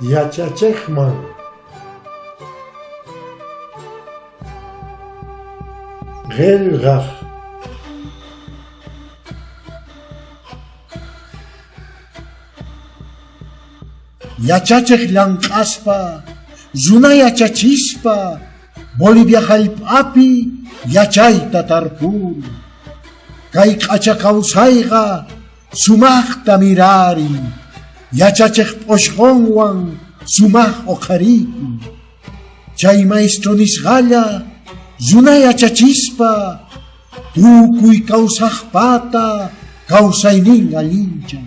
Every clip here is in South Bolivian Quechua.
Yachachejman. Qhelqaj. Yachachej llank'aspa, runa yachachispa, Bolivia jallp'api yachayta tarpun. Kay k'acha kawsayqa sumajta mirarin, yachachej p'oshqonwan sumaj oqharikun. Chay maestro nisqalla runa yachachispa tukuy kawsajpata kawsaynin allinchan.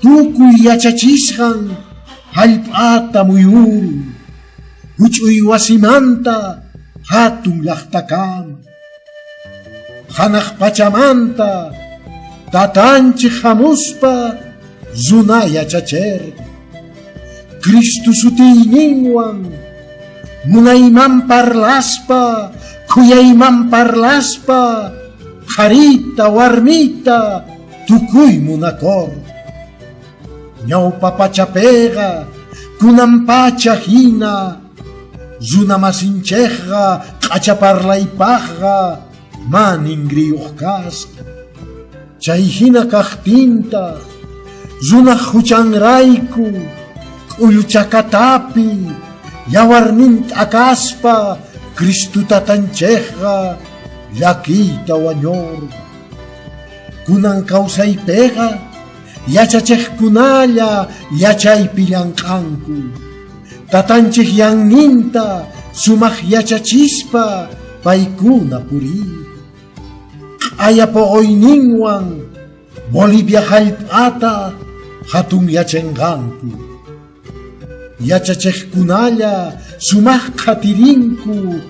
Tukuy yachachisqan jallp'ata muyurun, juch'uy wasimanta jatun llajtakama. Janaj pachamanta tatanchej jamuspa runa yachacherqa. Cristo sutiyninwan munayman parlaspa, khuyayman parlaspa, qharita warmita tukuy munakorqa. Ñawpa pachapeqa kunan pacha jina runa masinchejqa k'acha parlaypajqa ma ningriyoj kasqa. Chay jina kajtintaj runaj juchanrayku k'ullu chakatapi yawarnin t'akaspa Cristo tatanchejqa llakiyta wañorqa. Kunan kawsaypeqa yachachejkunalla yachaypi llank'anku. Tatanchej yanninta sumaj yachachispa paykuna purinku. Q'aya poqoyninwan Bolivia jallp'ata jatun yachenqanku. Yachachejkunalla sumaj qhatirinku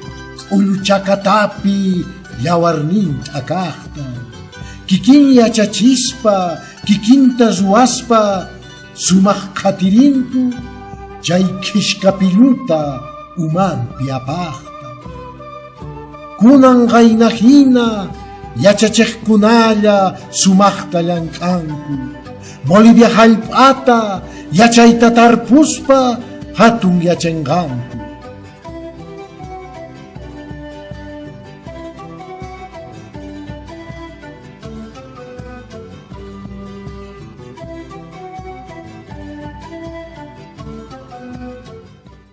k'ullu chakatapi yawarnin t'akajta. Kikin yachachispa, kikinta ruwaspa sumaj qhatirinku chay khishkapilluta umanpi apajta. Kunan qayna jina yachachejkunalla sumajta llank'anku. Bolivia jallp'ata yachayta tarpuspa jatun yachenqanku.